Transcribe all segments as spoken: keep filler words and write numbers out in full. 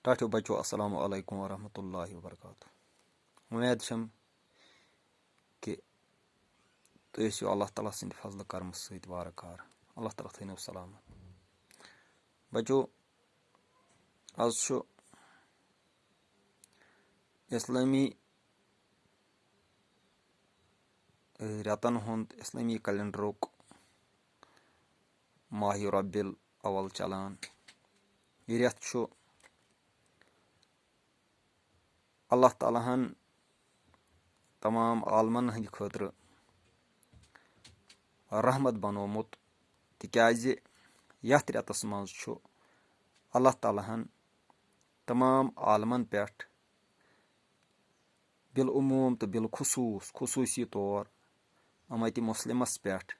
ٹاٹھیو بچو، السلام علیکم ورحمۃ اللہ وبرکاتہ۔ وۄمید چھم کہِ تُہۍ ٲسِو اللہ تعالیٰ سٕنٛدِ فضلہٕ کرمہٕ سۭتۍ وارٕ کارٕ۔ اللہ تعالیٰ تھٲینو سلامت۔ بچو، آز چھُ اسلٲمی رٮ۪تن ہُنٛد، اسلٲمی کیلنڈرُک ماہِ ربیع الاول چلان۔ یہِ رٮ۪تھ چھُ اللہ تعالیٰ ہن تمام عالمن ہٕنٛدِ خٲطرٕ رحمت بنومُت، تِکیازِ یتھ رٮ۪تس منٛز چھُ اللہ تعالیٰ ہن تمام عالمن پٮ۪ٹھ بالعموم تہٕ بالخصوص، خصوٗصی طور اُمتِ مسلمس پٮ۪ٹھ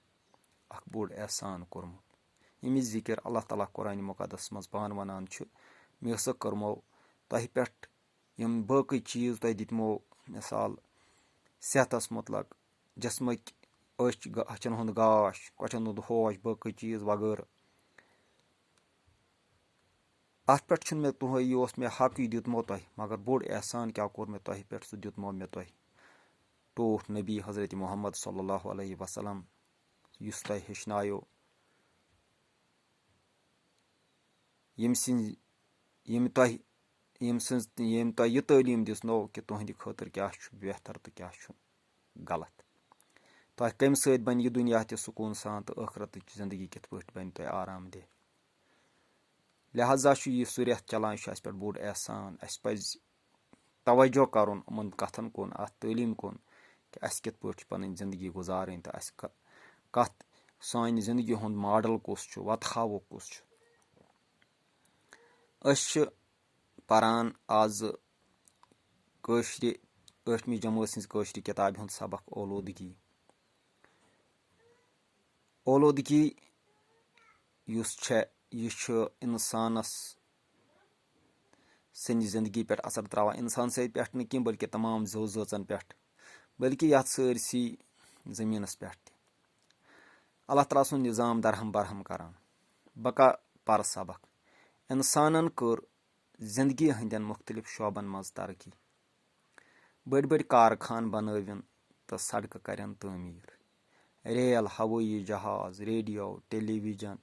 اکھ بوٚڑ احسان کوٚرمُت، ییٚمِچ ذِکِر اللہ تعالیٰ قرآنِ مُقدسس منٛز پانہٕ وَنان چھُ، "مےٚ ہسا کوٚرمو تۄہہِ پٮ۪ٹھ یِم باقٕے چیٖز تۄہہِ دِتمو، مثال، صحتس مُتلق، جسمٕکۍ أچھ، گا-، أچھن ہُنٛد گاش، کۄٹھٮ۪ن ہُنٛد ہوش، باقٕے چیٖز وغٲرٕ۔ اتھ پٮ۪ٹھ چھُنہٕ مےٚ تُہۍ، یہِ اوس مےٚ حق، یہِ دیُتمو تۄہہِ، مگر بوٚڑ احسان کیٛاہ کوٚر مےٚ تۄہہِ پٮ۪ٹھ، سُہ دیُتمو مےٚ تۄہہِ ٹوٹھ نبی حضرت محمد صلی اللہ علیہ وسلم، یُس تۄہہِ ہیٚچھنایو، ییٚمہِ سٕنٛز، ییٚمہِ تۄہہِ، ییٚمہِ سٕنٛز، ییٚمہِ تۄہہِ یہِ تعلیٖم دِژنو کہِ تُہنٛدِ خٲطرٕ کیٛاہ چھُ بہتر تہٕ کیٛاہ چھُ غلط۔ تۄہہِ کَمہِ سۭتۍ بَنہِ یہِ دُنیا تہِ سکوٗن سان تہٕ ٲخرتٕچ زندگی کِتھ پٲٹھۍ بَنہِ تۄہہِ آرام دہ۔ لہذا چھُ یہِ سُہ رٮ۪تھ چلان، یہِ چھُ اَسہِ پٮ۪ٹھ بوٚڑ احسان۔ اَسہِ پَزِ توجہ کَرُن یِمَن کَتھَن کُن، اَتھ تعلیٖم کُن، کہِ اَسہِ کِتھ پٲٹھۍ چھِ پَنٕنۍ زندگی گُزارٕنۍ تہٕ اَسہِ کَ-، کَتھ، سانہِ زندگی ہُنٛد ماڈل کُس چھُ، وَتہٕ ہاوُک کُس چھُ۔ أسۍ چھِ پَران آزٕ کٲشرِ، ٲٹھمہِ جمٲژ ہٕنٛز کٲشرِ کِتابہِ ہُنٛد سبق اولوٗدگی۔ اولوٗدگی یُس چھےٚ، یہِ چھُ اِنسانَس سٕنٛدِ زِندگی پٮ۪ٹھ اثر ترٛاوان۔ اِنسان سٕے پٮ۪ٹھ نہٕ کینٛہہ، بلکہِ تمام زُو زٲژَن پٮ۪ٹھ، بلکہِ یَتھ سٲرسٕے زٔمیٖنَس پٮ۪ٹھ تہِ۔ اللہ تعالیٰ سُنٛد نظام درہم برہم کران۔ بہٕ کا-، پَرٕ سبق۔ اِنسانَن کٔر زِندگی ہٕنٛدٮ۪ن مُختٔلِف شعبَن منٛز ترقی۔ بٔڑۍ بٔڑۍ کارخان بنٲوِن تہٕ سڑکہٕ کرن تعمیٖر۔ ریل، ہوٲیی جہاز، ریڈیو، ٹیلی ویژن،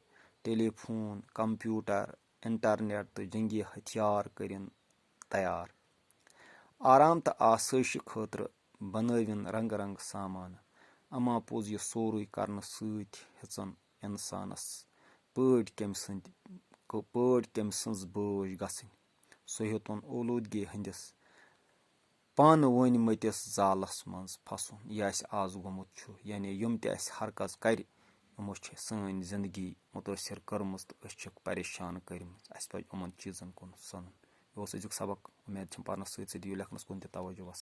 ٹیلی فون، کمپیوٹر، انٹرنیٹ تہٕ جنگی ہتھیار کٔرِن تیار۔ آرام تہٕ آسٲیشہِ خٲطرٕ بنٲوِن رنگہٕ رنگہٕ سامان۔ اما پوٚز، یہِ سورُے کرنہٕ سۭتۍ ہیژن انسانس پٲٹھۍ کٔمۍ سٕنٛدۍ، پٲٹھۍ کٔمۍ سٕنٛز بٲج گژھٕنۍ۔ سُہ ہیوٚتُن اولوٗدگی ہٕنٛدِس پانہٕ ؤنۍ مٔتِس زالس منٛز پھسُن، یہِ اَسہِ آز گوٚمُت چھُ۔ یعنی یِم تہِ اَسہِ حرکژ کرِ، یِمو چھِ سٲنۍ زندگی مُتٲثر کٔرمٕژ تہٕ أسۍ چھِکھ پریشان کٔرمٕژ۔ اَسہِ پَزِ یِمن چیٖزن کُن سَنُن۔ یہِ اوس أزیُک سبق۔ اُمید چھم پرنس سۭتۍ سۭتۍ دِیِو لیکھنس کُن تہِ توجہ۔